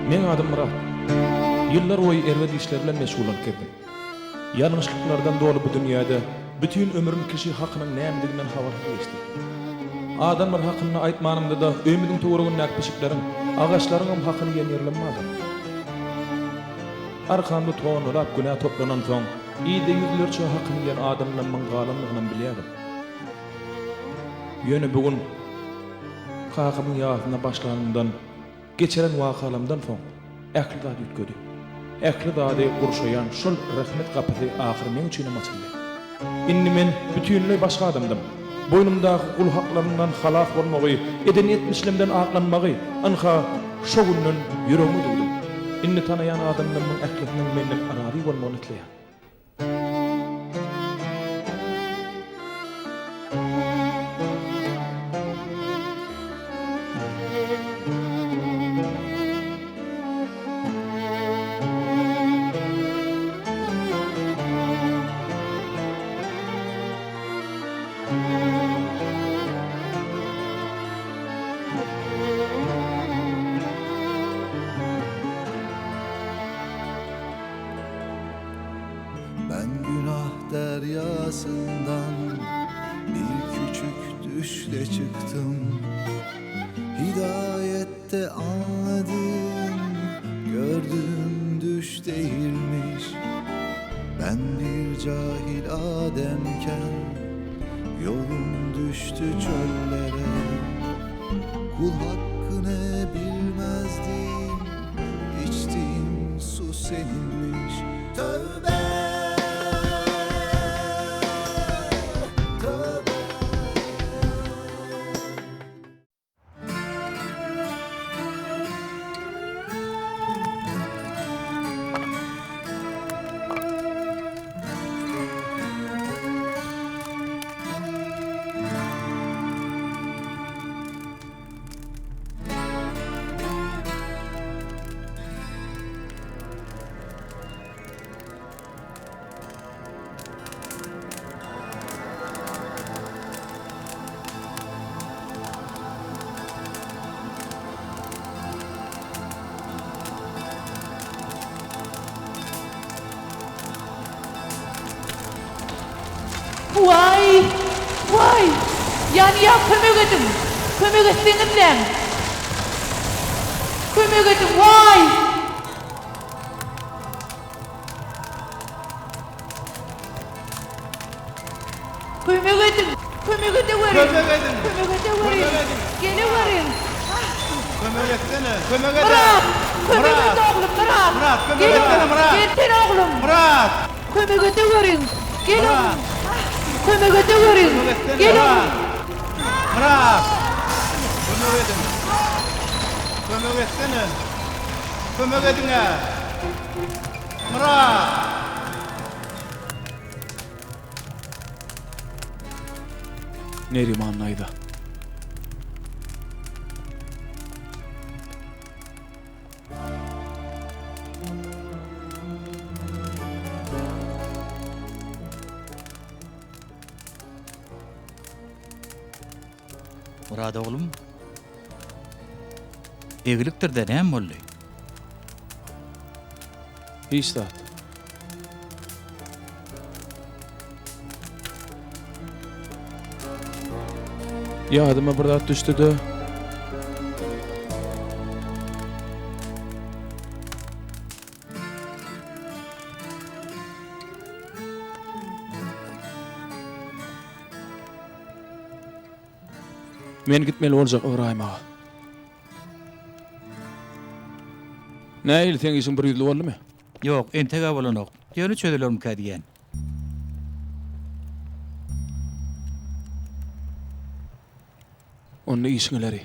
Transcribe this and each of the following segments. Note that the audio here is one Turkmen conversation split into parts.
Meň adym Myrat. Ýyllar boýy erbet işler bilen meşgullanyp gezdim. Ýalňyşlyklardan doly bu dünýäde bütin ömrüm kişi hakynyň nämediginden habarsyz geçdi. Adamlar hakynda aýtmanymda-da öýümiziň töweregindäki pişikleriň, agaçlaryňam hakyny iýen ýerlerim bardyr. Arkamda tonnalap günä toplanansoň, yzda ýüzlerçe hakyny iýen adamlamyň galandygynam bilýärdim. Ýöne bu gün kakamyň ýasyna başlanymdan, geçiren wakalarymdan soň ähli zat üýtgedi. Ähli zady gurşaýan şol rehmet gapysy ahyry meň üçinem açyldy. Indi men bütinleý başga adamdym. Boýnumdaky gul haklarymdan halas bolmagy, eden etmişlemden aklanmagy, ynha, şo günden ýüregime düwdüm. Indi tanaýan adamlarymyň ählisiniň menden razy bolmagyny isleýän. Ben günah deryasından bir küçük düşle çıktım. Hidayette anladım, gördüğüm düş değilmiş. Ben bir cahil ademken yolum düştü çöllere. Kul hakkını bilmezdim, içtiğim su seninmiş. Tövbe! Tövbe! Waý! Waý! Ýanýa kömek ediň! Kömek etseňizläň! Kömek ediň! Waý! Kömek ediň! Kömek edeweriň! Kömek ediň! Kömek edeweriň! Kömek ediň! Geleweriň! Kömek etsene! Kömek ed! Myrat! Kömek Myrat! et oglum, Myrat! Myrat, kömek Gel etsene, Myrat! Gelsene oglum! Myrat! Kömek edeweriň! Gel Myrat! oglum! Kömek edeweriň! Kömek etsene, Gel Myrat! oglum! Myrat! Kömek ediň! Kömek etsene! Kömek ediň-ä! Myrat! Neriman daýza. Myrat oglum. Egilikdir-dä, näme boldy? Hiç zat. Ýadyma bir zat düşdi-de. Men gitmeli boljak Ybraýym aga. Nähili seň işiň bir ýüzli boldumy? Ýok, entegä bolanok. Ýöne çözülermikä diýýän. Onda işiň ileri.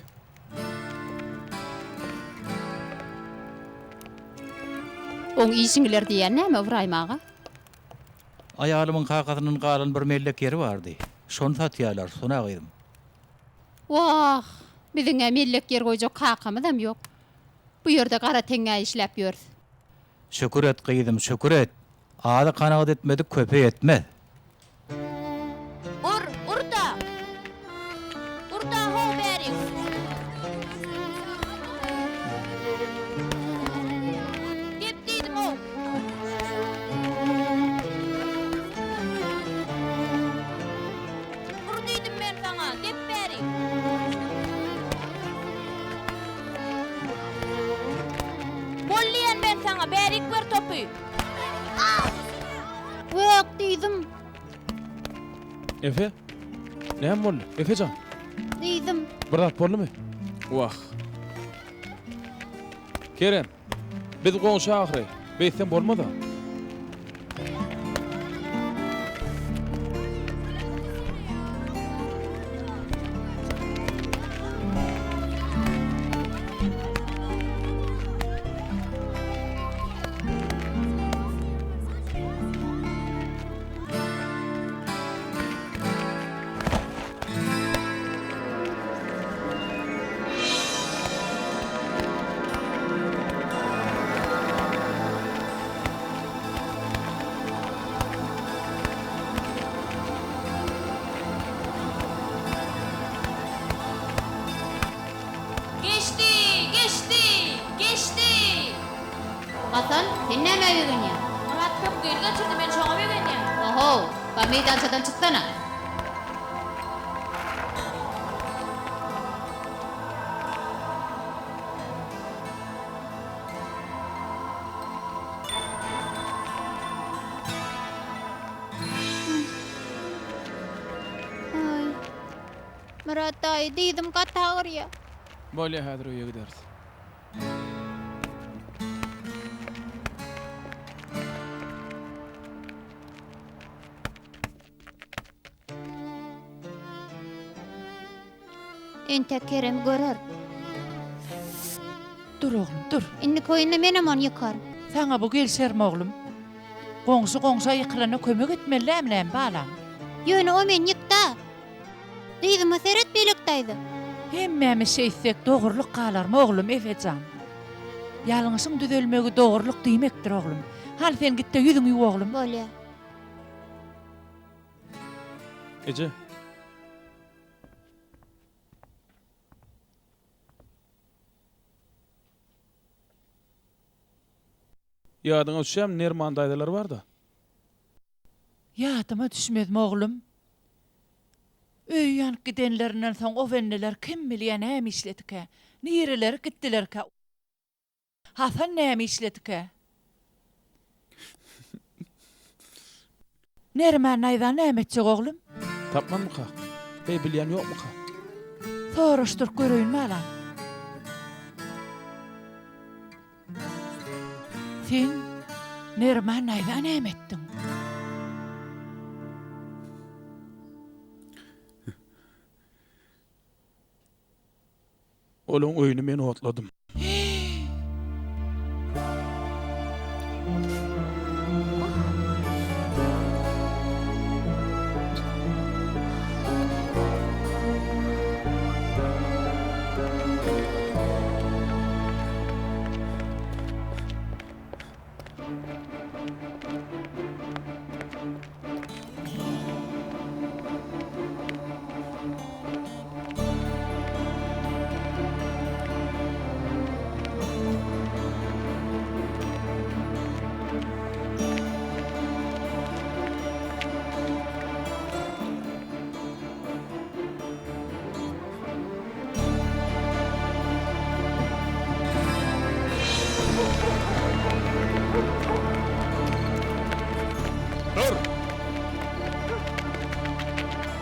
Oň işiň ileri diýýäni näme, Ybraýym aga? Aýalymyň kakasyndan galan bir mellek ýeri bardy. Şony satýarlar, Sona gyzym. Wah, biziň-ä mellek ýer goýjak kakamyzam ýok. Bu ýerde gara teňňä işläp ýörüs. Şükür et, gyzym, şükür et. Aza kanagat etmedik köpe ýetmez. Ur, ur-da! Ur-da how bärik! boldy? Gök dyzym. Efe? Näme boldy? Efe jan. Dyzym. Bir zat boldumy? Wah. Kerem, biz goňşy ahyry. Beýtseň bolmaz-a. Geçdi! Geçdi! Geçdi! Hasan, sen nämä begenýäň? Myrat pökgini geçirdi, men şoňa begenýän. Ohow, bar meýdançadan çyksana. Aý, Myrat daýy, dyzym gaty agyrýar. Bolýa, häzir öýe gideris. Entek Kerem görer. Dur oglum, dur. Indiki oýunda menem ony ýykaryn. Saňa bu gelşermi oglum? Goňşy goňşa ýykylanda kömek etmeli dälmi näme balam? Ýöne o meni ýykda. Dyzyma seret Melek daýza. Hemmämiz şeýtsek dogrulyk galarmy oglum Efe jan? Ýalňyşyň düzelmegi dogrulyk diýmekdir oglum. Hany sen gitde ýüzüňi ýuw oglum. Bolýa. Eje. Ýadyňa düşýärmi Nerman daýzalar barda. Ýadyma düşmezmi oglum. Öýi ýanyp gidenlerinden soň o bendeler kim bilýä näme işledikä? Nirelere gitdilerkä? Hasan näme işledikä? Nerman daýzany näme etjek oglum? Tapmanmyka? Heý bilýän ýokmuka? Soraşdyryp göreýin balam. Sen Nerman daýza näme etdiň? Olaň öýüni men otladym. Dur!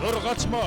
Dur gaçma!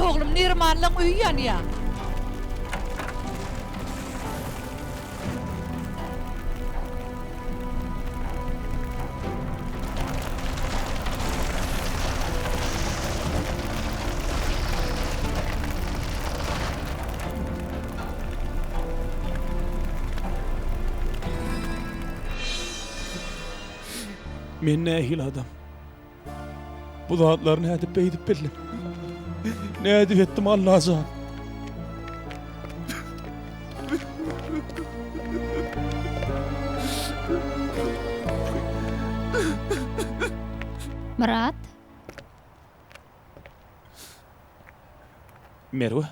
Myrat oglum, Nerimanlaň öýi ýanýa. Men nähili adam? Bu zatlary nädip beýdip bildim? Nädip etdim Allajan? Myrat. Merwe.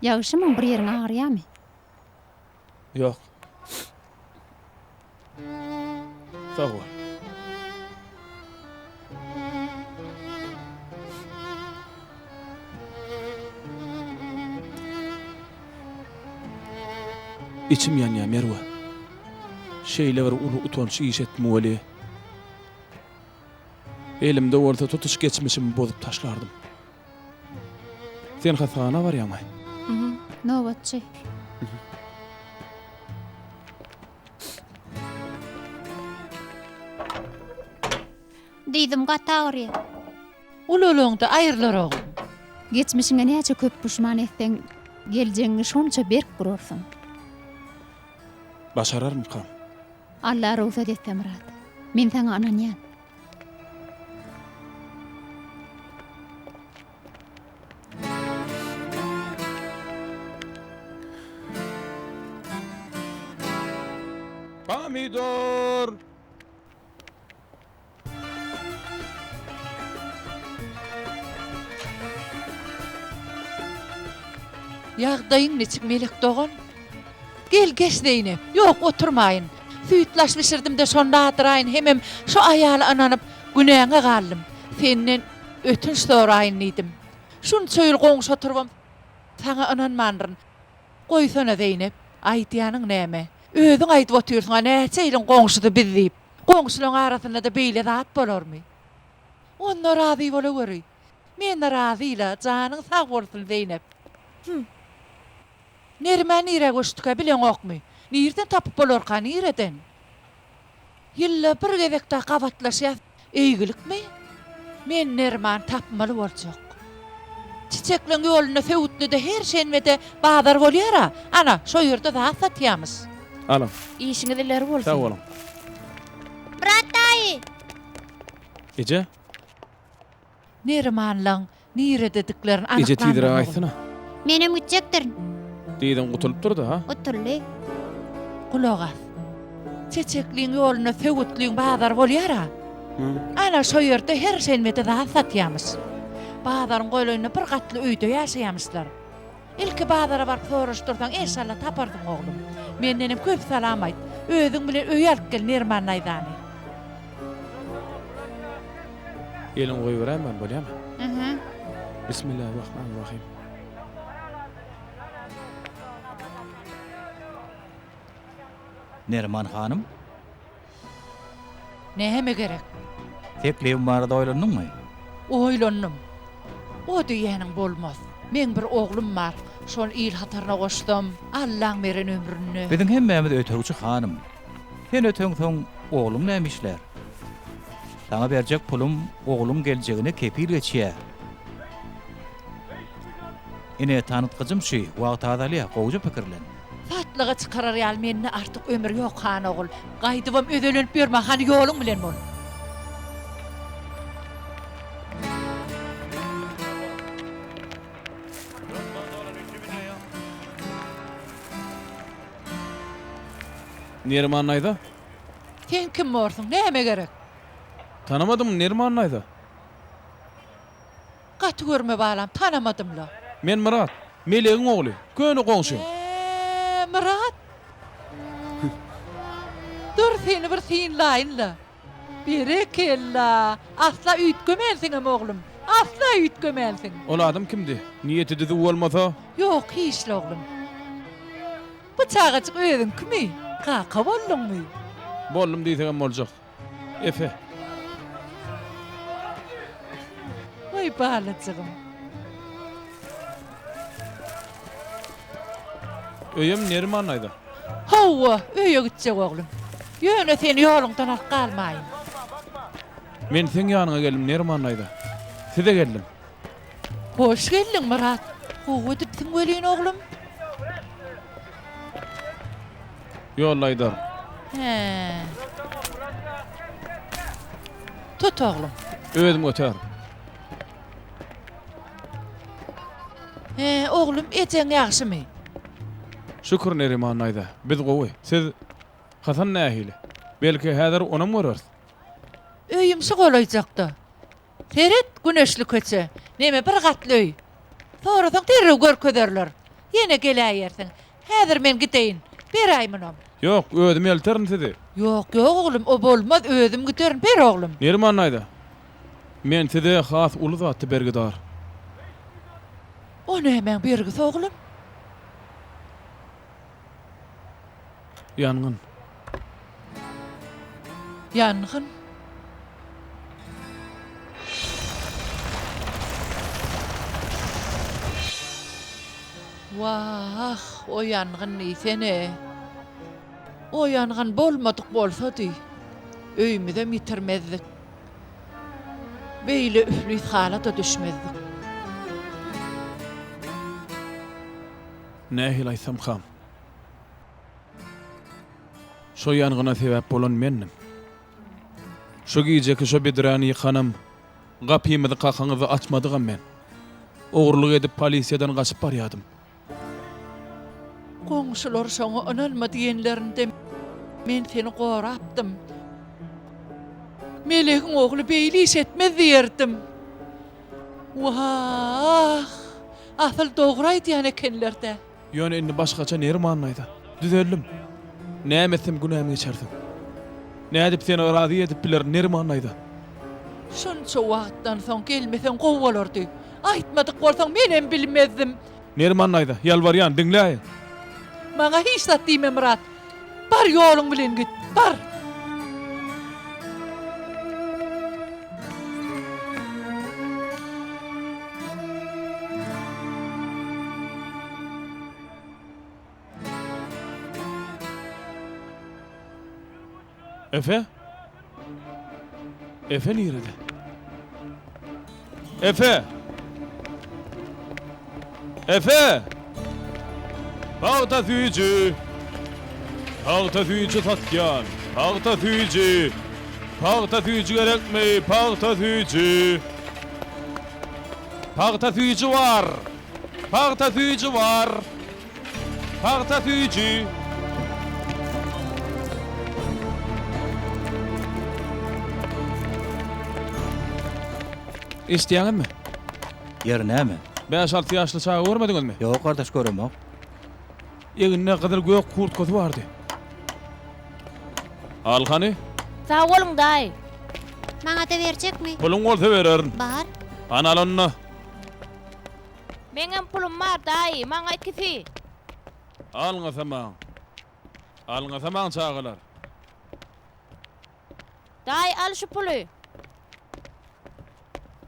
Ýagşymyň bir ýeriň agyrýamy? Ýok. Sag bol. Içim ýanýar, Merwe. Şeýle bir uly utanç iş etdim weli. Elimde bolsa tutuş geçmişimi bozup taşlardym. Sen hassahana barýaňmy? Mhm, nobatçy. Dyzym gaty agyrýar. Ulalaňda aýrylar oglum. Geçmişiňe näçe köp puşman etseň, geljegiňi şonça berk gurarsyň. Başararmykam? Alla rugsat etse Myrat. Men saňa ynanýan. Pomidor! Ýagdaýyň niçik, Melek dogan? Gel, geç Zeýnep. Ýok, oturmaýyn. Süýtlaş bişirdim-de, şony dadyraýyn hemem şu aýala ynanyp, günäňe galdym. Senden ötünç soraýyn diýdim. Şunça ýyl goňşy oturybam, saňa ynanmandyryn. Goýsana, Zeýnep, aýdýanyň näme? Özüň aýdyp otyrsyň-a näçe ýylyň goňşusy biz diýip. Goňşulaň arasynda-da beýle zat bolarmy? Onda razy bolaweri. Men razy-la, janyň sag bolsun, Zeýnep. Hüm. Neriman nirä göçdükä bileňokmy? Nirden tapyp bolarka, nireden? Ýylda bir gezek-dä gabatlaşýas, eýgilikmi? Men Neriman tapmaly boljak. Çiçekleň ýolunda Söwütlide her şenbede bazar bolýar-a, ana, şo ýerde zat satýamyş. Alyň. Işiňiz ileri bolsun. Sag boluň. Myrat daýy! Eje? Nerimanlaň niredediklerini Eje anyklandyň tizräk ogul. aýtsana. Menem gitjekdirin. Dyzyň gutulypdyr-da, ha? Gutuldy. Gulak as. Çeçekliň ýolunda Söwütliň bazary bolýar-a. Ana, şo ýerde her şenbede zat satýamyş. Bazaryň golaýynda bir gatly öýde ýaşaýamyşlar. Ilki bazara baryp soraşdyrsaň, enşalla taparsyň, oglum. Mendenem köp salam aýt. Özüň bilen öýe alyp gel Neriman daýzany. Eliňi goýberäýmän bolýamy? Mhm. Bismillahirrahmanirrahim. Neriman hanym. Näme gerek? Teklibim barada oýlandyňmy? Oýlandym. O diýýäniň bolmaz. Meň bir oglum bar. Şony il hataryna goşsam, Allaň beren ömründe. Biziň hemmämiz ötegçi hanym. Sen öteňsoň, ogluň näme işlär? Saňa berjek pulum ogluň geljegine kepil geçýär. Ine, tanytgyjym şü, wagt azalýar, gowuja pikirlen. Satlyga çykarar ýaly mende artyk ömür ýok, han ogul. Gaýdybam özelenip ýörme, hany ýoluň bilen bol. Neriman daýza? Sen kim borsuň, näme gerek? Tanamadyňmy, Neriman daýza? Gaty görme balam, tanamadym-la. Men Myrat, Melegiň ogly, köne goňşyň. Ä, Myrat! Dur, seni bir synlaýyn-la. Berekella! Asla üýtgemänsiňem, oglum, asla üýtgemänsiň. Ol adam kimdi? Niýeti düzüw bolmasa? Ýok, hiç-le, oglum. Bu çagajyk özüňkimi? Kaka bolduňmy? Boldum diýsegem boljak. Efe. Waý balajygym. Öýem Neriman daýza. Hawa, öýe gitjek oglum. Ýöne seni ýoluňdan alyp galmaýyn. Men seň ýanyňa geldim Neriman daýza. Size geldim. Hoş geldiň, Myrat. Gowy edipsiň welin, oglum. Ýolda aýdar. Hä. Tut, oglum. Özüm götärin. Hä, oglum, ejeň ýagşymy? Şükür, Neriman daýza. Biz gowy. Siz, Hasan nähili? Belki, häzir onam göreris. Öýüm şu golaýjakda. Seret, güneşli köçe. Neme bir gatly öý. Sorasaň derrew görkezerler. Ýene geläýersiň. Häzir men gideýin. Beräý munam. Ýok, özüm elterin sizi. Ýok, ýok oglum, o bolmaz, özüm giderin, ber oglum. Neriman daýza, men size has uly zatda bergidar. O nämäň bergisi oglum? Ýangyn. Ýangyn. Wah, o ýangyn diýsene. O ýangyn bolmadyk bolsady, öýümizem ýitirmezdik. Beýle üflis hala-da düşmezdik. Nähili aýtsamkam? Şo ýangyna sebäp bolan mendim. Şo gijeki şo bedräni ýykanam, gapymyzy kakaňyzy açmadygam men. Ogurlyk edip polisiýadan gaçyp barýadym. Goňşular şoňa ynanma diýenlerinde men seni gorapdym. Melegiň ogly beýle iş etmez diýerdim. Wah, asyl dogry aýdýan ekenler-dä. Ýöne indi başgaça Neriman daýza. Düzeldim. Näme etsem günämi geçersiň. Nädip seni razy edip bilerin Neriman daýza? Şunça wagtdan soň gelmeseň gowy bolardy. Aýtmadyk bolsaň menem bilmezdim. Neriman daýza, ýalbarýan, diňläýiň. Maňa hiç zat diýme Myrat. Bar ýoluň bilen git, bar. Efe? Efe nirede? Efe! Efe! Pagta süýji! Pagta süýji satýan! Pagta süýji! Pagta süýji gerekmi? Pagta süýji! Pagta süýji bar! Pagta süýji bar! Pagta süýji! Eşidýäňizmi? Ýeri näme? Bäş-alty ýaşly çaga görmediňizmi? Ýok gardaş göremok. Egninde gyzyl-gök kurtkasy bardy. Al hany. Sag boluň daýy. Maňa-da berjekmi? Puluň bolsa bererin. Bar. Hany al onda. Meňem pulum bar daýy, maňa ikisi. Alňasamaň. Alňasamaň çagalar. Daýy al şu puly.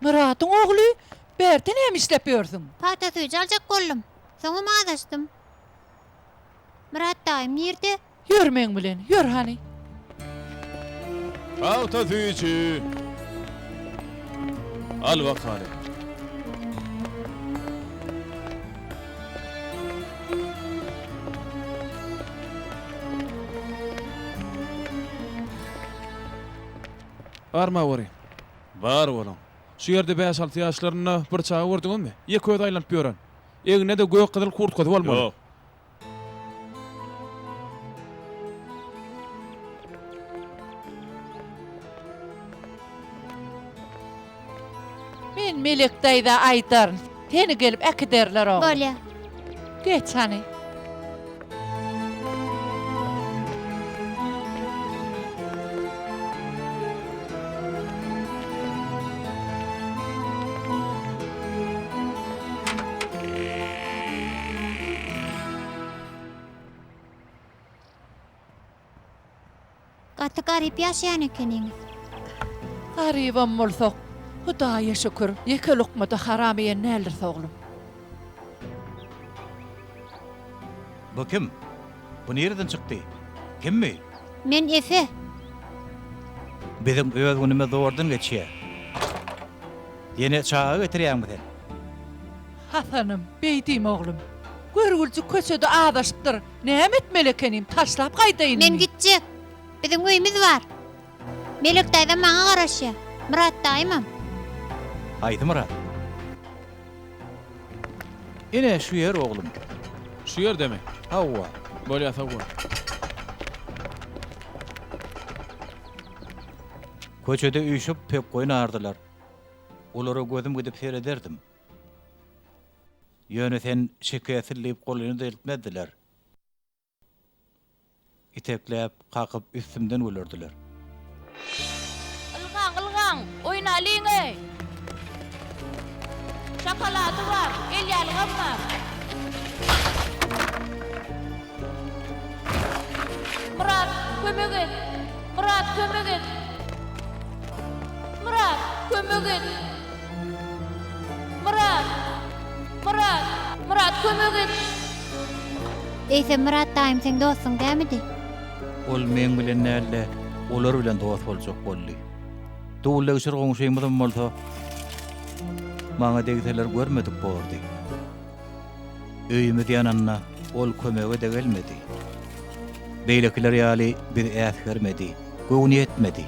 Myradyň ogly, bärde näme işläp ýörsüň? Pagta süýji aljak boldum. Soňam azaşdym. Myrat daýym nirde? Ýör meň bilen, ýör hany. Pagta süýji. Al bakaly. Barma görýin. Bar boluň. Şu ýerde bäş-alty ýaşlarynda bir çaga gördüňizmi? Ýeke özi aýlanyp ýören. Egninde-de gök-gyzyl kurtkasy bolmaly. Ýok. Men Melek daýza aýdaryn, seni gelip äkiderler oglum. Bolýa. Geç hany. Gaty garyp ýaşaýan ekeniňiz. Garybam bolsak, Hudaýa şükür, ýeke lukma-da haram iýen däldiris, oglum. Bu kim? Bu nireden çykdy? Kimmi? Men Efe. Biziň öz günümiz zordan geçýär. Ýene çaga getirýäňmi sen? Hasanym, beý diýme oglum. Görgüljik köçede azaşypdyr. Näme etmeli ekenim, taşlap gaýdaýynmy? Men gitjek. Biziň öýümiz bar. Melek daýzam maňa garaşýar. Myrat daýymam. Haýsy Myrat? Ine, şu ýer, oglum. Şu ýerdemi? Hawa. Bolýa, sag bol. Köçede üýşüp pökgi oýnardylar. Olara gözüm gidip serederdim. Ýöne sen şekesil diýip golyny-da eltmezdiler. Itekläp, kakyp üstümden gülerdiler. Ylgaň, ylgaň, oýnalyň-eý! Şokolady bar, elýalygam bar. Myrat, kömek et! Myrat, kömek et! Myrat, kömek et! Myrat! Myrat! Myrat, kömek et! Eýsem Myrat daýym seň dostuň dämidi? Ol meň bilen däl-de, olar bilen dost boljak boldy. Dullegşir goňşymyzam bolsa, maňa degseler görmedik bordy. Öýümiz ýananda ol kömege-de gelmedi. Beýlekiler ýaly bizi äsgermedi, göwni ýetmedi.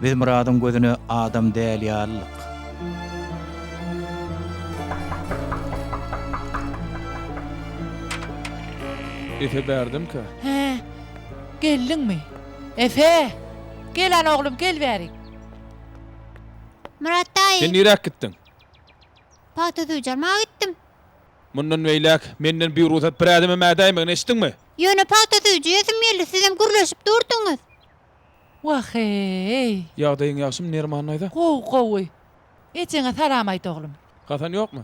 Biz Myradyň gözüne adam däl ýalydyk. Efe bärdemkä? Hä, geldiňmi? Efe! Gel hany oglum, gel bärik. Myrat daýy. Sen niräk gitdiň? Pagta süýji almaga gitdim. Mundan beýläk menden birugsat bir ädimem ädäýmegin, eşitdiňmi? Ýöne pagta süýji iýesim geldi, sizem gürleşip durduňyz. Wah-eý! Ýagdaýyň ýagşymy Neriman daýza? Gowy, gowy. Ejeňe salam aýt oglum. Hasan ýokmy?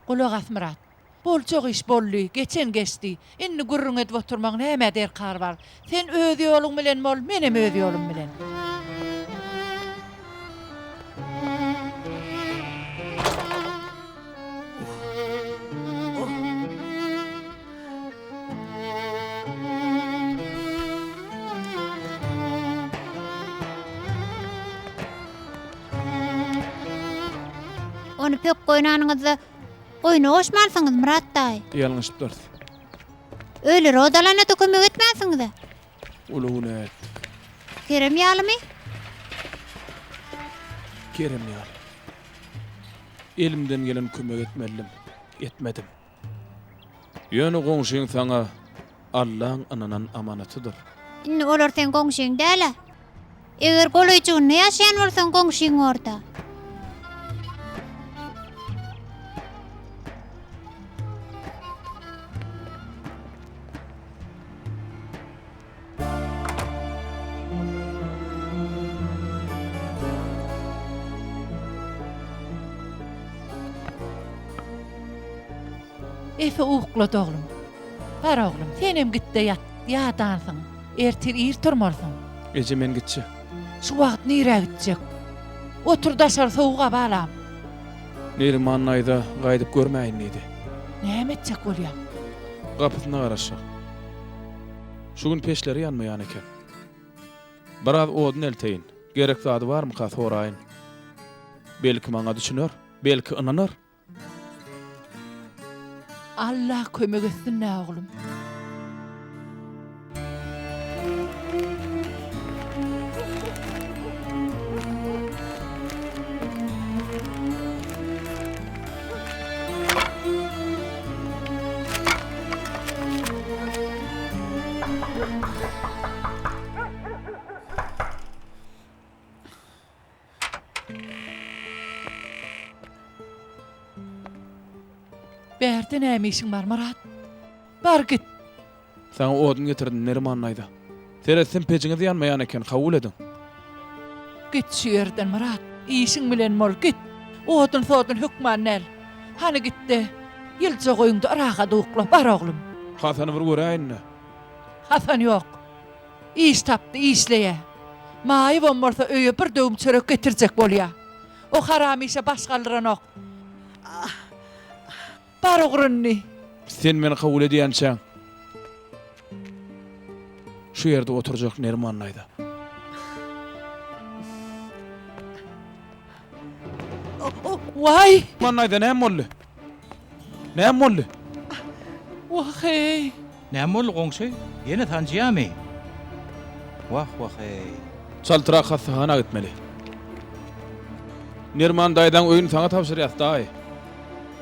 Gulak as Myrat. Boljak iş boldy, geçen geçdi. Indi gürrüň edip oturmaň nämä derkar bar. Sen öz ýoluň bilen bol, menem öz ýolum bilen. Ony pökgi oýnanyňyzda oýna goşmansyňyz, Myrat daýy. Ýalňyşypdyrys. Öýleri odalanda-da kömek etmänsiňiz-ä. Uly günä etdik. Kerem ýalymy? Kerem ýaly. Elimden gelen kömegi etmelidim. Etmedim. Ýöne goňşyň saňa Allaň ynanan amanatydyr. Indi olar seň goňşyň däl-ä. Eger golaýjygynda ýaşaýan bolsaň goňşyň borda. Efe uklady oglum. Bar oglum, senem git-de ýat, ýadansyň. Ertir ir turmalysyň. Eje men gitjek. Şu wagt nirä gitjek? Otur daşary sowug-a balam. Neriman daýza gaýdyp görmäýin diýdi. Näme etjek bolýaň? Gapysynda garaşjak. Şu gün peçleri ýanmaýan eken. Biraz odun elteýin. Gerek zady barmyka soraýyn. Belki maňa düşüner, belki ynanar. Allah kömek etsin-dä oglum. Bärde näme işiň bar, Myrat? Bar git. Saňa odun getirdim, Neriman daýza. Seretsem pejiňiz ýanmaýan eken, kabul ediň. Git şu ýerden, Myrat. Işiň bilen bol, git. Odun-sodun hökman däl. Hany git-de, ýylja goýuňda rahat ukla, bar oglum. Hasany bir göräýin-dä. Hasan ýok. Iş tapdy, işleýä. Maýybam bolsa öýe bir döwüm çörek getirjek bolýa. O haram işe baş galdyranok. Bar ugur indi. Sen meni kabul edýänçäň, şu ýerde oturjak Neriman daýza. Waý! Neriman daýza näme boldy? Näme boldy? Wah-eý! Näme boldy goňşy? Ýene sanjýamy? Wah, wah-eý. Çaltrak hassahana gitmeli. Neriman daýzaň öýüni saňa tabşyrýas, daýy.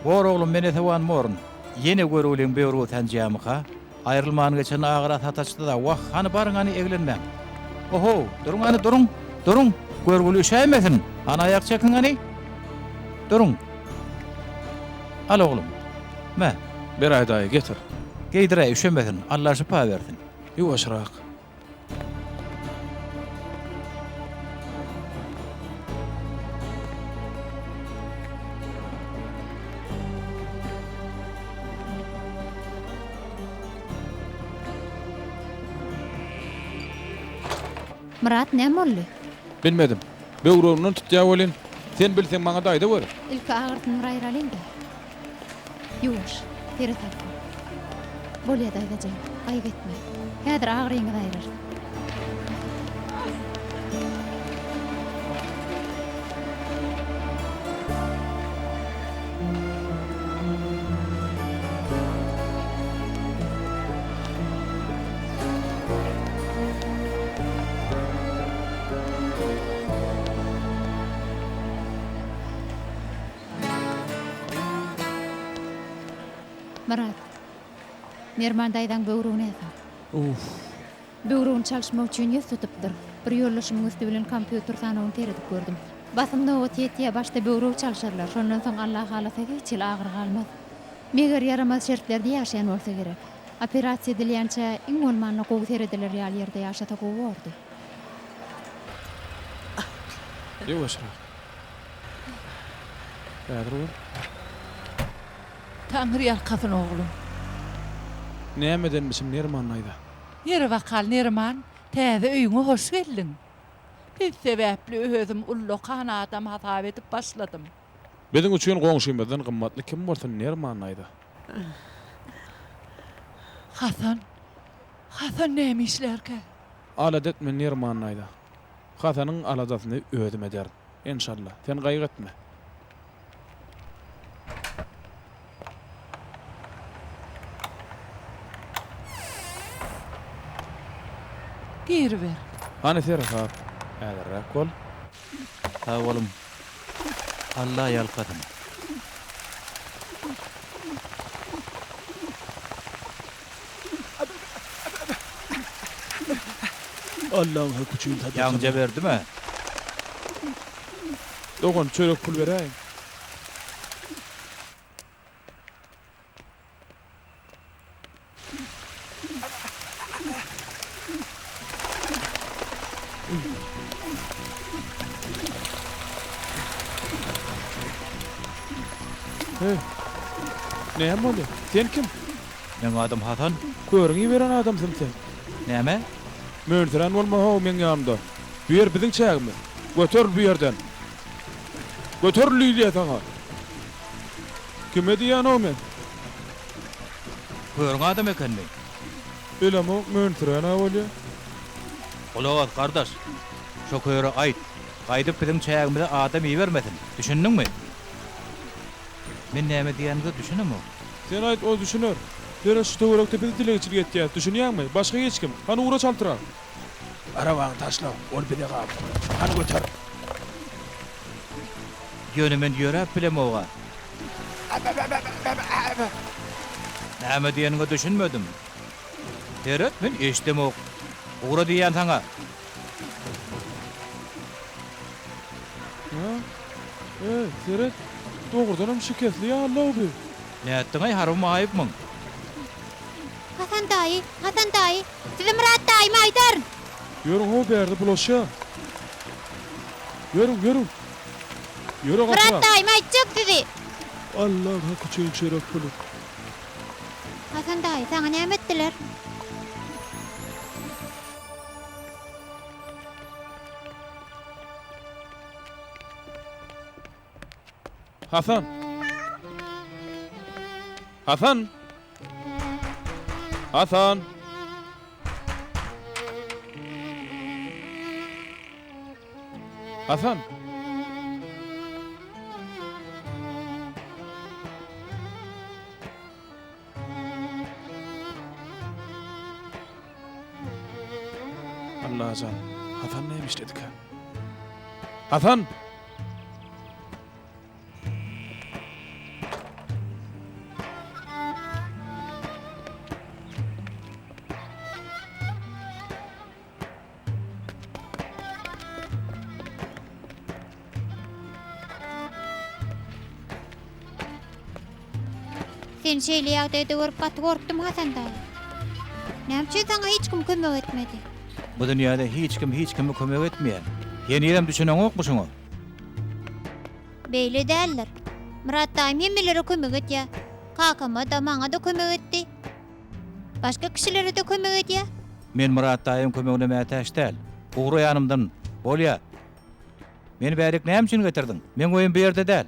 Bor oglum men esewan borun. Ýene görgüliň böwrügi sanjýamyka? Aýrylman geçen agyra sataşdy-da, Wah, hany baryň hany eglenmäň. Ohow, duruň hany duruň, duruň, görgüli üşäýmesin, hany aýak çekiň hany. Duruň. Al oglum. Me. Beräý daýy, getir. Geýdiräý, üşemesin. Alla şypa bersin. Ýuwaşrak. Myrat näme boldy? Bilmedim. Böwregimden tutýar welin, sen bilseň maňa-da aýdaweri. Ilki agyrysyny bir aýralyň-da. Ýuwaş, seresap bol. Bolýa daýza jan, gaýgy etme. Häzir agyryňyzy aýrarys. Myrat, Merman daýzaň böwregi näsag. Uff. Böwregini çalyşmak üçin ýüz tutupdyr. Bir ýoldaşymyň üsti bilen kompýuter sanawyny seredip gördüm. Basym nobat ýetýär, başda böwregi çalşarlar, şondan soň Alla halasa hiç hili agyry galmaz. Meger ýaramaz şertlerde ýaşaýan bolsa gerek. Operasiýa edilýänçä iň bolmanda gowy serediler ýaly ýerde ýaşasa gowy bordy. Ýuwaşrak. Häzir bol. Taňry ýalkasyn oglum. Näme edenmişim Neriman daýza? Ýeri bakal Neriman, täze öýüňe hoş geldiň. Siz sebäpli özüm ullakan adam hasap edip başladym. Biziň üçin goňşymyzdan gymmatly kim bolsun Neriman daýza? Hasan, Hasan näme işlärkä? Alada etme Neriman daýza. Hasanyň aladasyny özüm ederin. Enşalla. Sen gaýgy etme. Giriber. Hany seresap. Häzirräk bol. Sag boluň. Alla ýalkasyn. Allaň haky üçin sadaka. Ýaňja berdim-ä. Dogan, çörek pul beräýiň. Heý, näme bolýar? Sen kim? Meň adym Hasan. Körüň iberen adamsyň sen. Näme? Mönsürän bolma-how meň ýanymda. Bu ýer biziň çägimiz. Göteril bu ýerden. Göteril diýilýä saňa. Kime diýýän-ow men? Körüň adamy ekenmi? Bilemok, mönsürän-ä bolýa. Gulak as, gardaş. Şo köre aýt, gaýdyp biziň çägimize adam ibermesin. Düşündiňmi? Men näme diýýäniňize düşünemok. Sen aýt, ol düşüner. Seret, şu töwerekde biz dilegçilik etýäs, düşünýäňmi? Başga hiç kim. Hany ugra çaltrak. Arabaňy taşla, ol bize galsyn. Hany göter. Ýöne men ýöräp bilemog-a. Näme diýeniňe düşünmedim. Seret, men eşidemok. Ugra diýýän saňa. Hä? Eý, seret, dogrudanam şikesli ýaly-law bi. Nätdiň-aý, harby maýypmyň? Hasan daýy, Hasan daýy, sizi Myrat daýyma aýdaryn! Ýörüň-how bärde bulaşýa. Ýörüň, ýörüň. Ýöre Myrat gaçyrak. daýyma aýtjak sizi! Allaň haky üçin çörek puly. Hasan daýy, saňa näme etdiler? Hasan! Hasan! Hasan! Hasan! Allajan, Hasan näme işledikä? Hasan! Seni şeýle ýagdaýda görüp gaty gorkdum Hasan daýy. Näme üçin saňa hiç kim kömek etmedi? Bu dünýäde hiç kim hiç kime kömek etmeýär. Henizem düşüneňokmy şuňa? Beýle däldir. Myrat daýym hemmelere kömek edýär. Kakama-da, maňa-da kömek etdi. Başga kişilere-de kömek edýär. Men Myrat daýyň kömegine mätäç däl. Ugra ýanymdan. Bolýa. Meni bärik näme üçin getirdiň? Meň öýüm bu ýerde däl.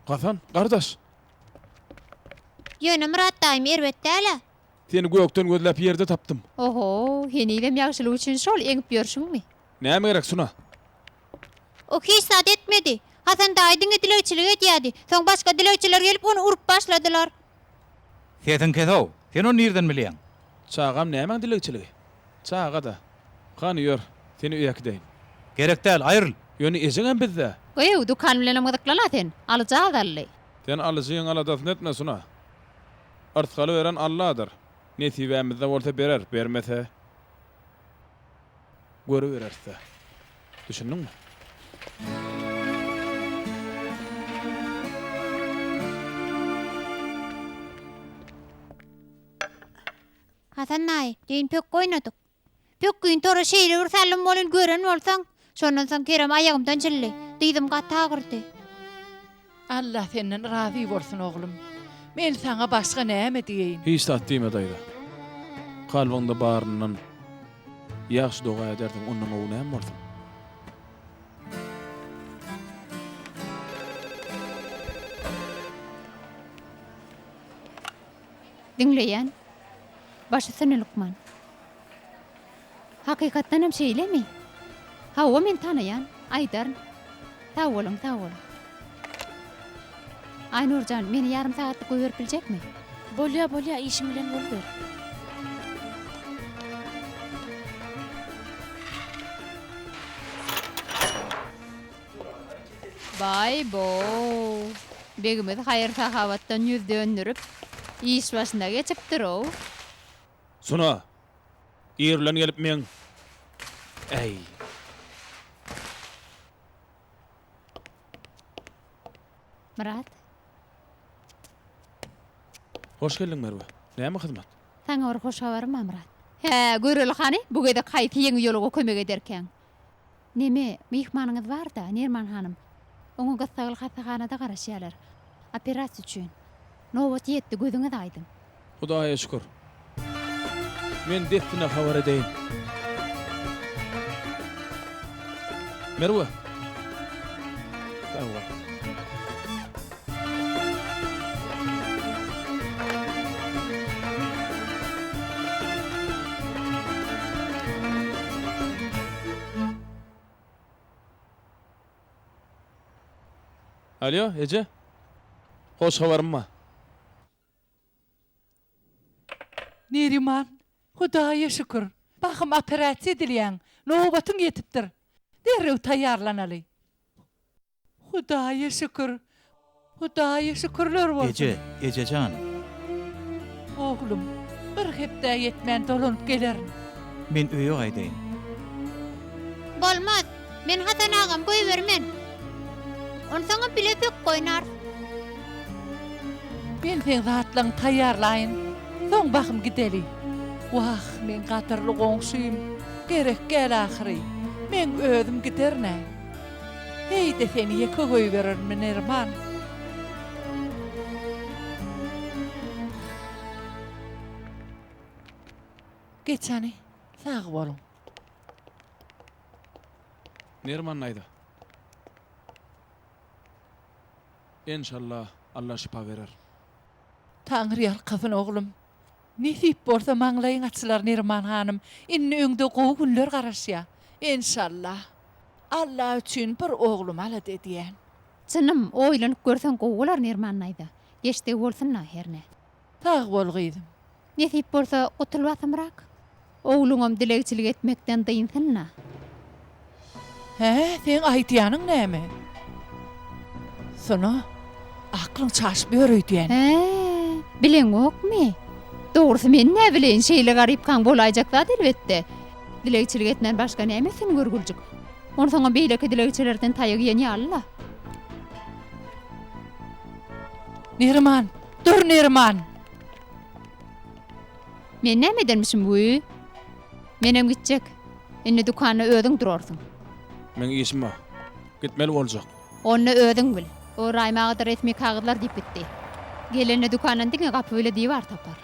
Hasan, gardaş! Ýöne Myrat daýym erbet däl-ä. Seni gökden gözläp ýerde tapdym. Oho, henizem ýagşylyk üçin şol eňip ýörşüňmi? Näme gerek Suna? O hiç zat etmedi. Hasan daýy diňe dilegçilik edýärdi. Soň başga dilegçiler gelip ony urup başladylar. Sesiň kes-ow! Sen ony nirden bilýäň? Çagam nämäň dilegçiligi? Çaga-da. Hany ýör, seni öýe äkideýin. Gerek däl, aýryl! Ýöne ejeňem bizde. Gyýw, dükan bilenem gyzyklan-a sen. Alyjy azaldy. Sen alyjyň aladasyny etme, Suna. Yrsgaly beren Alladyr. Nesibämizde bolsa berer, bermese. Görübereris-dä. Düşündiňmi? Hasan daýy, düýn pökgi oýnadyk. Pökgini tora şeýle bir saldym welin gören bolsaň. Şondan soň Kerem aýagymdan jyldy. Dyzym gaty agyrdy. Alla senden razy bolsun oglum. Men saňa başga näme diýeýin. Hiç zat diýme daýza. Kalbyňda baryndan ýagşy doga edersiň, ondan gowy näme bolsun. Diňleýän. Baş üstüne lukman. Hakykatdanam şeýlemi? Hawa men tanaýan, aýdaryn. Sag boluň, sag boluň. Aýnur jan, meni ýarym sagatlyk goýberip biljekmi? Bolýa, bolýa, işiň bilen boluber. Baý-bow! Begimiz haýyr-sahawatdan ýüz döndürip, iş başyna geçipdir-ow. Suna! Ir bilen gelip meň. Äý. Myrat. Hoş geldiň Merwe. Näme hyzmat? Saňa bir hoş habarym bar Myrat. Hä, göreli hany, bu gezek haýsy ýeňi ýoluga kömek ederkäň? Neme, myhmanyňyz bar-da, Nerman hanym. Oňa gyssagly hassahanada garaşýarlar. Operasiýa üçin. Nobat ýetdi, gözüňiz aýdyň. Hudaýa şükür. Men dessine habar edeýin. Merwe. Sag bol. Alýo, eje. Hoş habarym bar. Neriman, Hudaýa şükür, bahym operasiýa edilýäň, nobatyň ýetipdir. Derrew taýýarlanaly. Hudaýa şükür, Hudaýa şükürler bolsun. Eje, eje jan. Oglum, bir hepdä ýetmän dolanyp gelerin. Men öýe gaýdaýyn. Bolmaz. Men Hasan agamy goýbermen. Onsoňam bile pökgi oýnarys. Men seň zatlaňy taýýarlaýyn, soň bahym gideli. Wah, meň gadyrly goňşym, gerek gel ahyry. Meň özüm giderin-ä. Heý-de seni ýeke goýberermi, Neriman? Geç hany, sag boluň. Neriman daýza. Enşalla Alla şypa berer. Taňry ýalkasyn oglum. Nesip bolsa maňlaýyň açylar Neriman hanym. Indi öňde gowy günler garaşýar. Enşalla. Alla üçin bir oglumy alada edýän. Çynym, oýlanyp görseň gowy bolar Neriman daýza. Geçdigi bolsun-da hernä. Sag bol gyzym. Nesip bolsa gutul basymrak. Ogluňam dilegçilik etmekden dynsyn-da. Hä, seň aýdýanyň näme? Sona, aklyň çaşyp ýör öýdýän. Hä, bileňokmy? Dogrusy men näbileýin, şeýle garypkaň bolaýjak zat elbetde. Dilegçilik etmän başga näme etsin görgüljik. Onsoňam beýleki dilegçilerden taýak iýen ýaly-la. Neriman, dur Neriman! Men näme edenmişim, wü? Menem gitjek. Indi dükanda özüň durarsyň. Meň işim bar. Gitmeli boljak. Onda özüň bil. O Raýym aga-da resmi kagyzlar diýip gitdi. Gelende dükandan diňe gapy bile diwar tapar.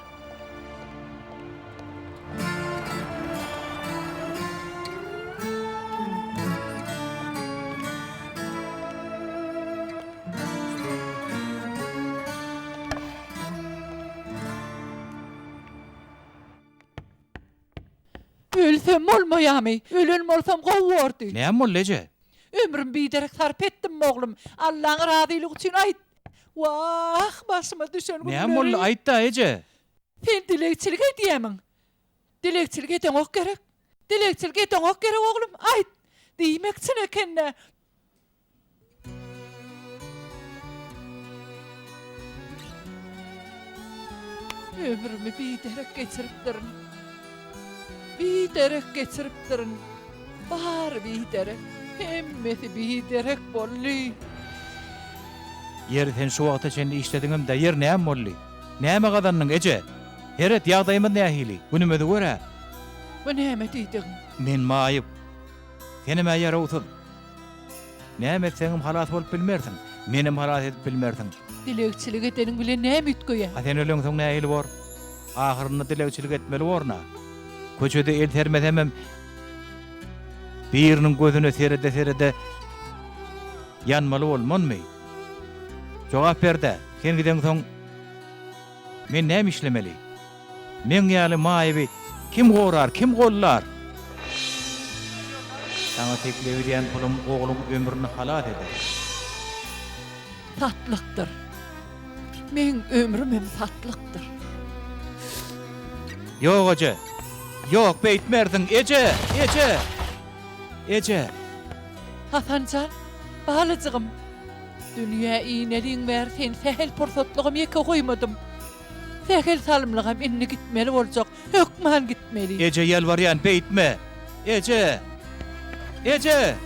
Ölsem bolmaýamy? Ölen bolsam gowy bordy. Näme boldy eje? Ömrüm biderek sarp etdim oglum. Allaň razylygy üçin aýt. Wah, başyma düşen günleri. Näme boldy aýt-da eje? Sen dilegçilik edýämiň? Dilegçilik edeňok gerek? Dilegçilik edeňok gerek oglum, aýt. Diýmek çyn eken-dä. Ömrümi biderek geçiripdirin. Biderek geçiripdirin. Bary biderek. Hemmesi biderek boldy. Ýeri sen şu wagta çenli işlediňem-dä, ýeri näme boldy? Näme gazandyň, eje? Seret, ýagdaýymyz nähili? Günümizi gör-ä. Bu näme diýdigiň? Men maýyp. Senem-ä ýarawsyz. Näme etseňem halas bolup bilmersiň. Menem halas edip bilmersiň. Dilegçilik edeniň bilen näme üýtgeýär? A sen öleňsoň nähili bor? Ahyrynda dilegçilik etmeli borun-a. Köçede el sermesemem, biriniň gözüne serede-serede ýanmaly bolmanmy? Jogap ber-dä, sen gideňsoň men näme işlemeli? Meň ýaly maýyby kim gorar, kim gollar? Saňa teklip edýän pulum ogluň ömrüni halas eder. Satlykdyr. Meň ömrümem satlykdyr. Ýok, eje! Ýok, beýtmersiň, eje! Eje! Eje! Hasan jan, balajygym! Dünýä ineliň bäri seni sähel pursatlygam ýeke goýmadym. Sähel salymlygam indi gitmeli boljak, hökman gitmeli. Eje ýalbarýan beýtme! Eje! Eje!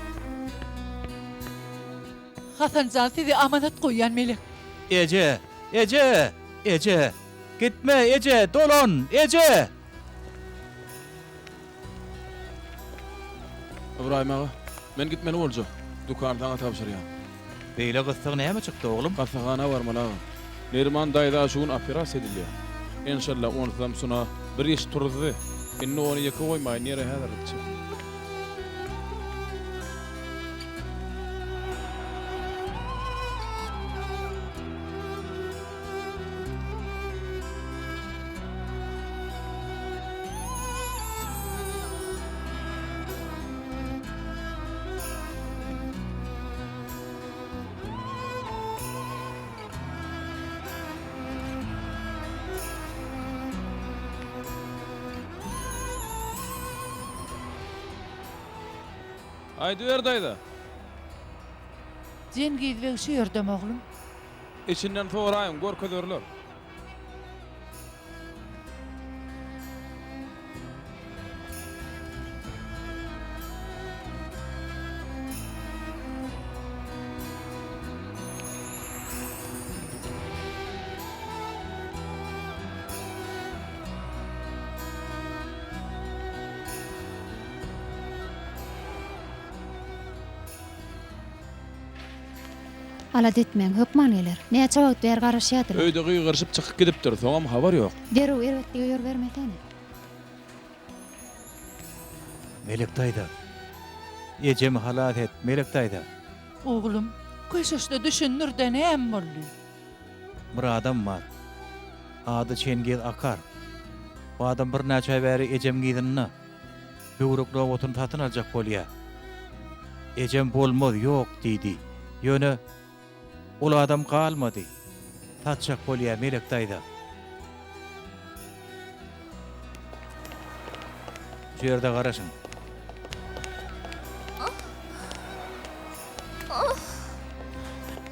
Hasan jan sizi amanat goýýan melek. Eje! Eje! Eje! Gitme eje! Dolan! Eje! Ybraýym aga, men gitmeli boljak. Dükany saňa tabşyrýan. Beýle gyssag näme çykdy, oglum? Hassahana barmaly aga. Neriman daýza şu gün operasiýa edilýär. Enşalla onsuzam Suna bir iş turuzdy. Indi ony ýeke goýmaýyn ýere häzirlikçe. Aýdyber daýza. Jengiz beg şu ýerdemi oglum? Içinden soraýyň, görkezerler. Alada etmäň, hökman geler. Näçe wagt bäri garaşýardylar. Öýde gygyryşyp çykyp gidipdir, soňam habar ýok. Derrew erbetlige ýol bermesene. Melek daýza! Ejemi halas et, Melek daýza! Oglum, köşeşde düşündir-de näme boldy? Bir adam bar. Ady Çengiz Akar. Bu adam birnäçe aý bäri ejemiň yzynda. Böwrek nobatyny satyn aljak bolýa. Ejem bolmaz, ýok diýdi. Ýöne ol adam galmady. Satjak bolýa Melek daýza. Şu ýerde garaşyň.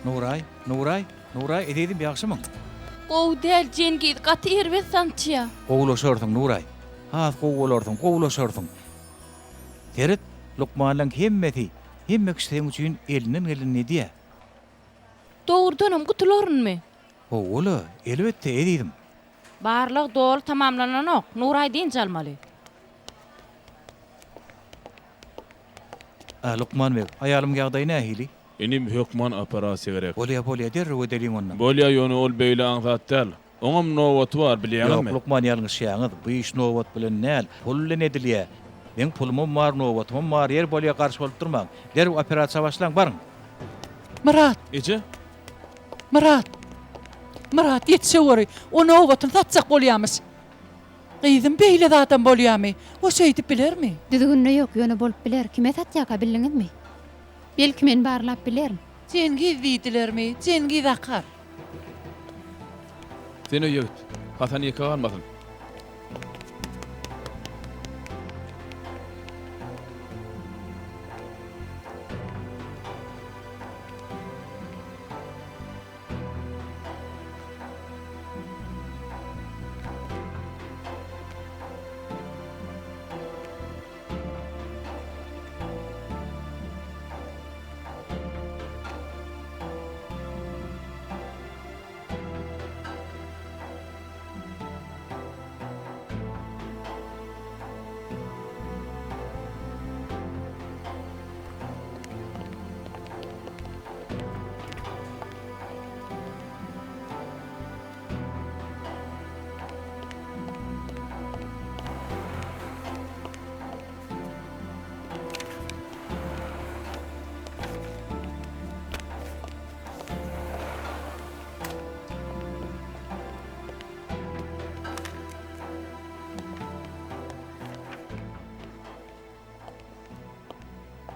Nuraý, Nuraý, Nuraý ezizim ýagşymyň? Gowy däl Jengiz gaty erbet sançýa. Gowulaşarsyň Nuraý. Has gowy bolarsyň, gowulaşarsyň. Seret, lukmanlaň hemmesi, hemme kişi seň üçin elinden gelenini edýä. Dogrudanam gutularynmy? Hawa-la, elbetde, ezizim. Barlag doly tamamlananok, Nuraý dynç almaly. A, lukman beg, aýalymyň ýagdaýy nähili? Inim, hökman operasiýa gerek. Bolýa, bolýa, derrew edeliň onda. Bolýa, ýöne ol beýle aňsat däl. Oňam nobaty bar, bilýäňizmi? Ýok, lukman, ýalňyşýaňyz. Bu iş nobat bilen däl, pul bilen edilýä. Meň pulumam bar, nobatymam bar, ýeri bolýa, garşy bolup durmaň. Derrew operasiýa başlaň, baryň! Myrat! Eje? Myrat! Myrat, ýetişeweri, o nobatyny satjak bolýamyş. Gyzym, beýle zadam bolýamy? O şeýdip bilermi? Düzgünde ýok, ýöne bolup biler. Kime satýaka, bildiňizmi? Belki men barlap bilerin. Jengiz diýdilermi? Jengiz Akar. Sen öýe git. Hasan ýeke galmasyn.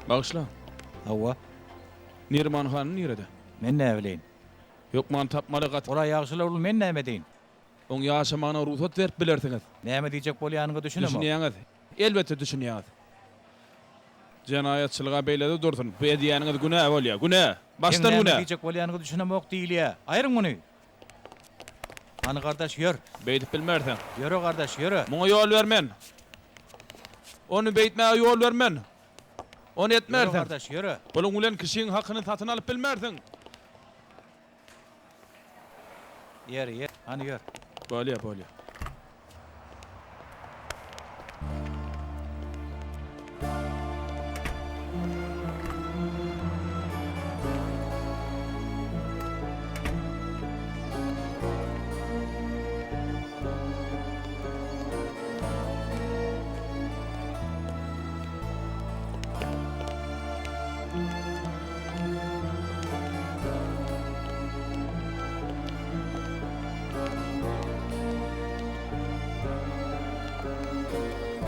Bagyşla. Hawa. Neriman hany nirede? Men näbileýin. Hökman tapmaly gaty. Ol-a ýagşylar ol men näme edeýin? Oň ýaşamagyna rugsat berip bilersiňiz. Näme diýjek bolýanyňa düşünemok. Düşünýäňiz. Elbetde düşünýäňiz. Jenaýatçylyg-a beýlede dursun, bu edýäniňiz günä bolýa. Günä! Başdan Seň günä! näme diýjek bolýanyňa düşünemok diýilýä. Aýryň muny! Hany gardaş ýör. Beýdip bilmersiň. Ýöre gardaş ýöre. Muňa ýol bermen. Ony beýtmäge ýol bermen. Ony Ýöre etmersiň. gardaş ýöre. Puluň bilen kişiň hakyny satyn alyp bilmersiň. Ýeri, ýeri, hany ýör. Bolýa, bolýa.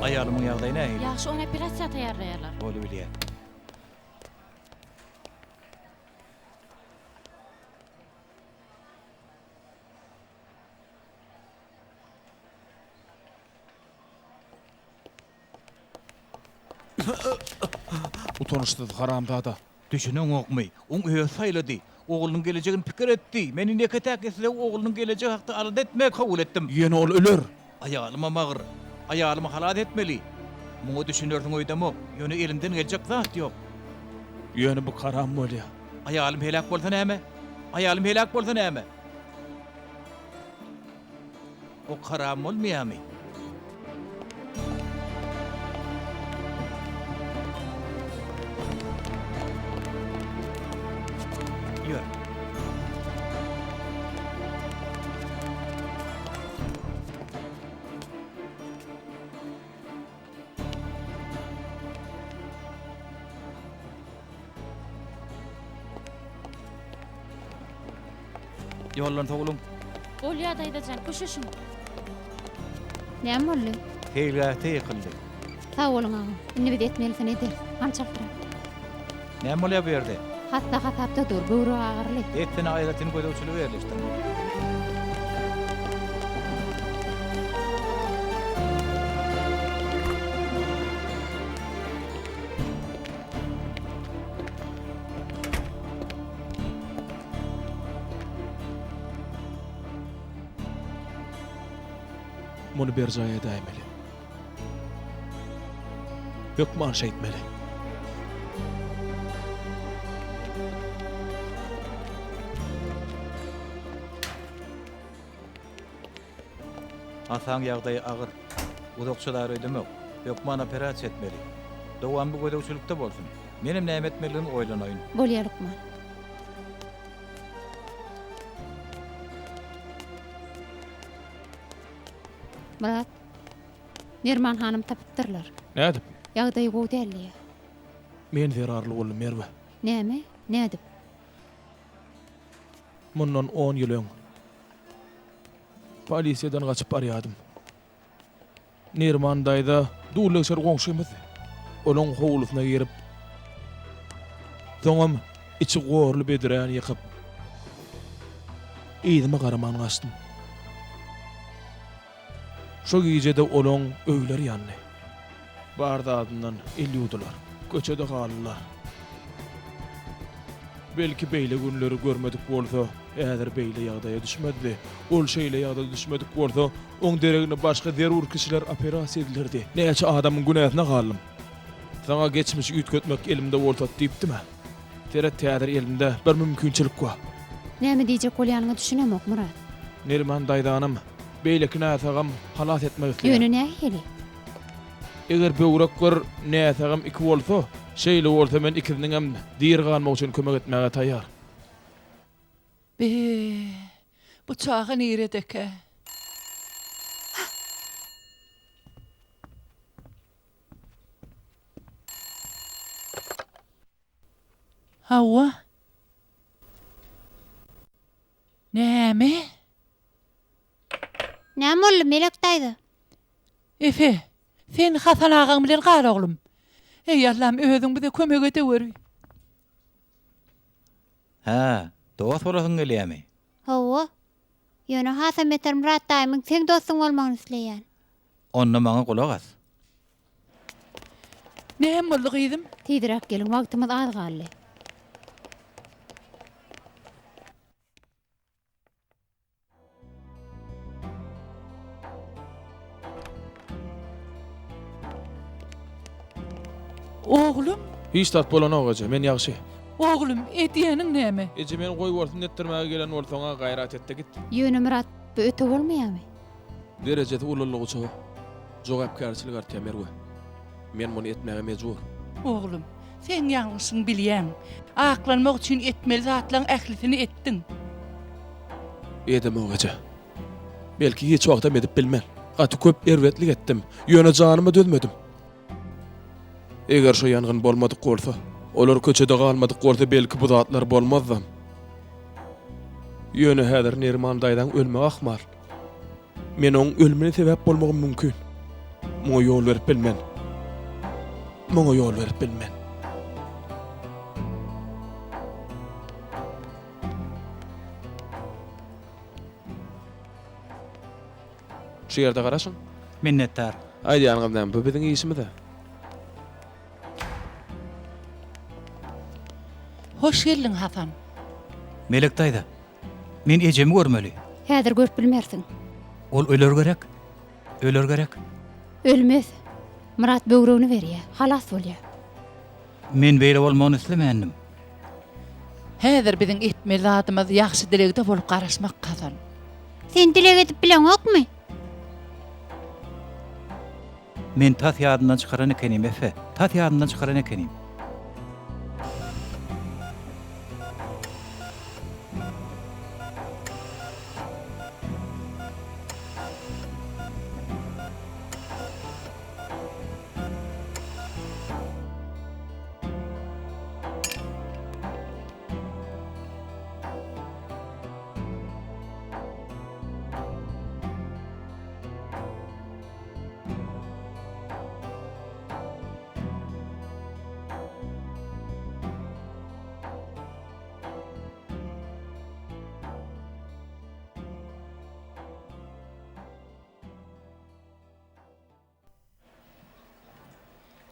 Aýalymyň ýagdaýy nähili? Ýagşy, ony operasiýa taýýarlaýarlar. Bolubilýär. Utançsyz haramzada. Düşüneňokmy? Oň özi saýlady. Oglunyň gelejegini pikir etdi. Men indi ýeke-täk isleg oglunyň gelejegi hakda alada etmegi kabul etdim. Ýöne ol öler. Aýalymam agyr. Aýalymy halas etmeli. Muňa düşünersiň öýdemok. Ýöne elimden geljek zat ýok. Ýöne bu karam bolýa. Aýalym heläk bolsa näme? Aýalym heläk bolsa näme? O karam bolmaýarmy? Ýör. Ýoldan sowulyň. Bolýa daýza jan, köşeşiň. Näme boldy? Seýilgähde ýykyldy. Sag boluň agam. Indi biz etmelisini ederis. Hany çaltrak. Näme bolýar bu ýerde? Hassa hasapda dur, böwregi agyryly. Dessine aýratyn gözegçilige ýerleşdiriň. Muny berjaý edäýmeli. Hökman şeýtmeli. Hasaň ýagdaýy agyr. Uzak çydar öýdemok. Hökman operasiýa etmeli. Dowamly gözegçilikde bolsun. Menem näme etmelidigimi oýlanaýyn. Bolýa lukman. Myrat, Nerman hanymy tapypdyrlar. Nädip? Ýagdaýy gowy däl diýýär. Men zerarly boldum, Merwe. Näme? Nädip? Mundan on ýyl öň. Polisiýadan gaçyp barýardym. Neriman daýza dullegşer goňşymyzdy. Olaň howlusyna girip, soňam içi gorly bedräni ýykyp, yzyma garaman gaçdym. Şo gije-de olaň öýleri ýandy. Bar zadyndan el ýuwdular. Köçede galdylar. Belki beýle günleri görmedik bolsa, häzir beýle ýagdaýa düşmezdi. Ol şeýle ýagdaýa düşmedik bolsa, oň deregine başga zerur kişiler operasiýa edilerdi. Näçe adamyň günäsine galdym. Saňa geçmişi üýtgetmek elimde bolsady diýipdim-ä. Seret häzir elimde bir mümkinçilik bar. Näme diýjek bolýanyňa düşünemok, Myrat. Neriman daýzanam, beýleki näsagam halas etmek isleýär. Ýöne nähili? Eger böwrek bir, näsagam iki bolsa, şeýle bolsa men ikisiniňem diri galmagy üçin kömek etmäge taýýar. Be, bu çaga niredekä? Hawa. Näme? Näme boldy, Melek daýza? Efe, sen Hasan agaň bilen gal oglum. Eý Allam özüň bize kömek edeweri. Hä, dost bolasyň gelýämi? Hawa. Ýöne hasam beter Myrat daýymyň seň dostuň bolmagyny isleýän. Onda maňa gulak as. Näme boldy gyzym? Tizräk geliň, wagtymyz az galdy. Oglum? Hiç zat bolanok eje, men ýagşy. Oglum, edýäniň näme? Eje meni goýbolsun etdirmäge gelen bolsaň-a gaýrat et-de git. Ýöne Myrat, bu öte bolmaýamy? Derejesi ululygyça jogapkärçilik artýar Merwe. Men muny etmäge mejbur. Oglum, seň ýalňyşyňy bilýäň. Aklanmak üçin etmeli zatlaň ählisini etdiň. Edemok eje. Belki hiç wagtam edip bilmen. Gaty köp erbetlik etdim. Ýöne janyma dözmedim. Eger şo ýangyn bolmadyk bolsa, olar köçede galmadyk bolsa belki bu zatlar bolmazdam. Ýöne häzir Neriman daýzaň ölmegi ahmal. Men oň ölümine sebäp bolmagym mümkin. Muňa ýol berip bilmen. Muňa ýol berip bilmen. Şu ýerde garaşyň. Minnetdar. Aýdýanyňyz näme, bu biziň işimiz-ä. Hoş geldiň, Hasan. Melek daýza, men ejemi görmeli. Häzir görüp bilmersiň. Ol öler gerek? Öler gerek? Ölmez. Myrat böwregini berýär. Halas bolýar. Men beýle bolmagyny islemändim. Häzir biziň etmeli zadymyz ýagşy dilegde bolup garaşmak, Hasan. Sen dileg edip bileňokmy? Men tas ýadymdan çykaran ekenim, Efe, tas ýadymdan çykaran ekenim.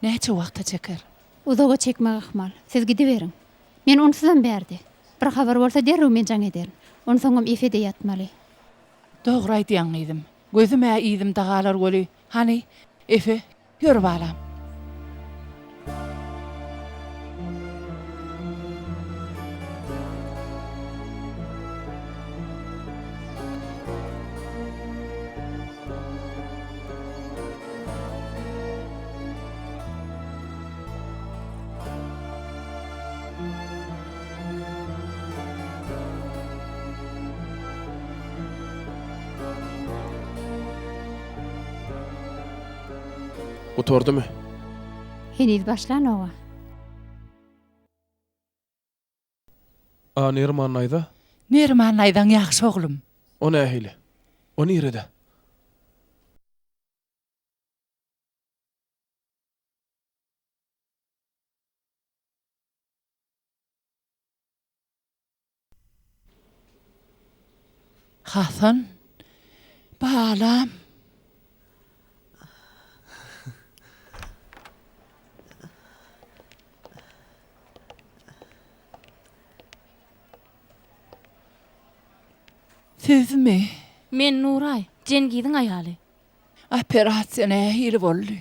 Näçe wagta çeker? Uzaga çekmegi ahmal. Siz gidiberiň. Men onsuzam bärde. Bir habar bolsa derrew men jaň ederin. Onsoňam Efe-de ýatmaly. Dogry aýdýaň gyzym. Gözüm-ä yzymda galar weli, hany, Efe, Ýör balam. Gutardymy? Heniz başlanoga. A Neriman naýza? Neriman naýzaň ýagşy oglum. O nähili? O nirede? Hasan, balam. Sizmi? Men Nuraý, Jengiziň aýaly. Operasiýa nähili boldy?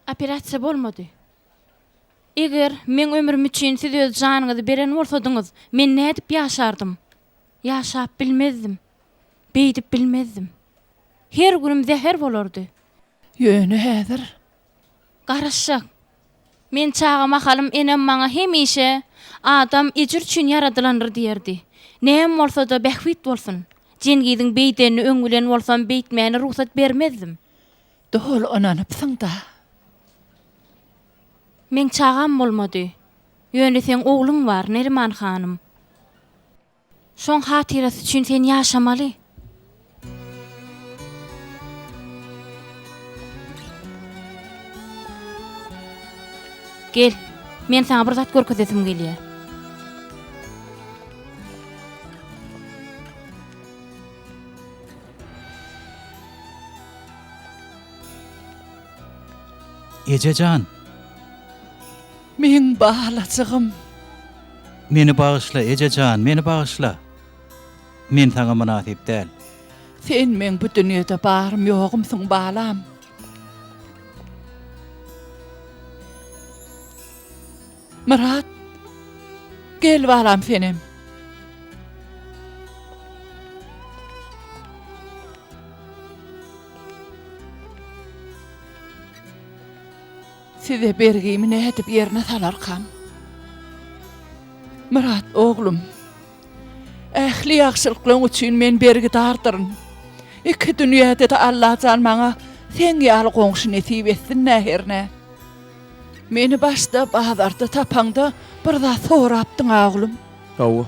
Operasiýa bolmady. Eger meň ömrüm üçin siz öz janyňyzy beren bolsadyňyz, men nädip ýaşardym? Ýaşap bilmezdim. Beýdip bilmezdim. Her günüm zäher bolardy. Ýöne häzir. Garaşjak. Men çaga mahalym enem maňa hemişe, Adam ejir üçin ýaradylandyr diýerdi. Näme bolsa-da bähbit bolsun. Jengiziň beýdenini öň bilen bolsam beýtmäne rugsat bermezdim. Doly ynanypsyň-da. Meň çagam bolmady. Ýöne seň ogluň bar, Neriman hanym. Şoň hatyrasy üçin sen ýaşamaly. Gel, men saňa bir zat görkezesim gelýär. Eje jan! Meň balajygym! Meni bagyşla, eje jan, meni bagyşla! Men saňa mynasyp däl. Sen meň bu dünýede barym-ýogumsyň, balam! Myrat, gel balam senem. Size bergimi nädip ýerine salarkam? Myrat oglum, ähli ýagşylyklaň üçin men bergidardyryn. Iki dünýäde-de Allajan maňa seň ýaly goňşy nesip etsin-dä hernä. Meni başda bazarda tapaňda bir zat sorapdyň-a oglum. Hawa.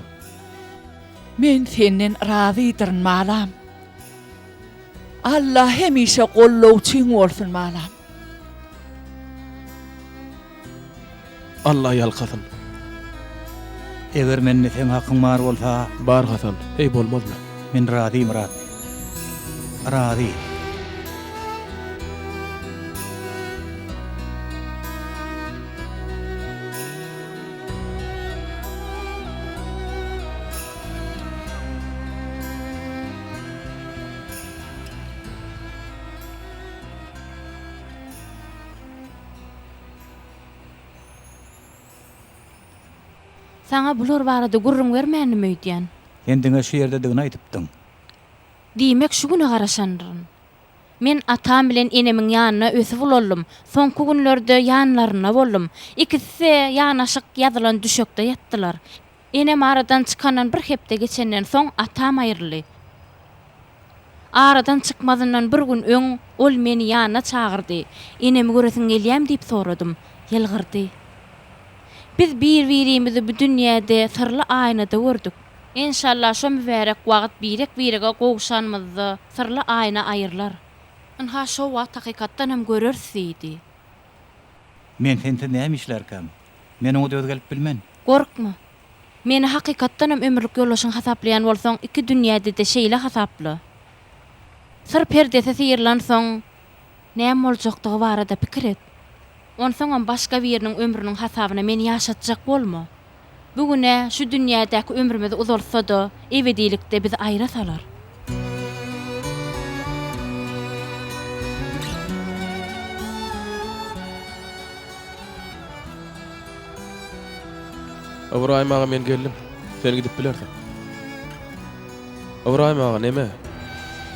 Men senden razydyryn balam. Alla hemişe gollawçyň bolsun balam. Alla ýalkasyn. Eger mende seň hakyň bar bolsa. Bar Hasan, heý bolmazmy. Men razy Myrat. Razy. Saňa bular barada gürrüň bermändim öýdýän. Sen diňe şu ýerdedigini aýdypdyň. Diýmek şu güne garaşandyryn. Men atam bilen enemiň ýanynda ösüp ulaldym. Soňky günlerde ýanlarynda boldum. Ikisi-de ýanaşyk ýazylan düşekde ýatdylar. Enem aradan çykandan bir hepde geçenden soň atam aýryldy. Aradan çykmazyndan bir gün öň ol meni ýanyna çagyrdy. Enemi göresiň gelýämi diýip soradym. Ýylgyrdy. Biz bir-birimizi bu dünýäde syrly aýnada gördük. Enşalla şo mübärek wagt birek-birege gowşanymyzda syrly aýna aýrylar. Ynha şo wagt hakykatdanam göreris diýdi. Men sensiz näme işlärkäm? Men oňa döz gelip bilmen. Gorkma. Meni hakykatdanam ömürlik ýoldaşyň hasaplaýan bolsaň, iki dünýäde-de şeýle hasapla. Syr perdesi syrylansoň, näme boljakdygy barada pikir et. Onsoňam başga biriniň ömrüniň hasabyna meni ýaşatjak bolma. Bu günä şu dünýädäki ömrümizi uzaltsa-da, ebedilikde bizi aýra salar. Ybraýym aga men geldim. Sen gidip bilersiň. Ybraýym aga neme?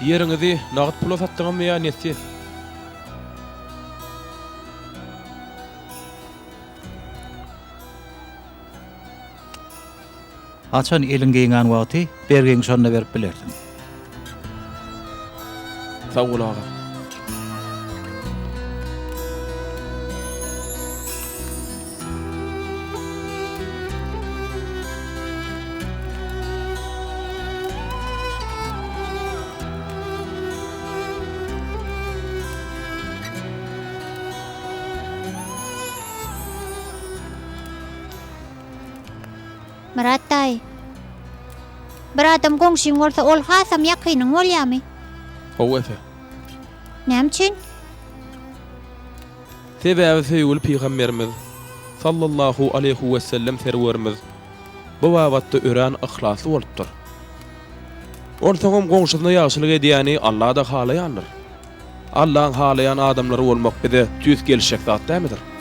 Ýeriňizi nagt pula satdyňyzmy ýa nesýe? Haçan eliň giňän wagty bergiňi şonda berip bilersiň. Sag bol agam. Myrat daýy, bir adam goňşyň bolsa ol hasam ýakynyň bolýamy? Hawa efe. Näme üçin? Sebäbi söýgüli pygamberimiz, sallallahu aleýhu wesellem serwerimiz bu babatda örän yhlasly bolupdyr. Onsoňam goňşusyna ýagşylyk edýäni Alla-da halaýandyr. Allaň halaýan adamlary bolmak bize tüýs gelişjek zat dälmidir?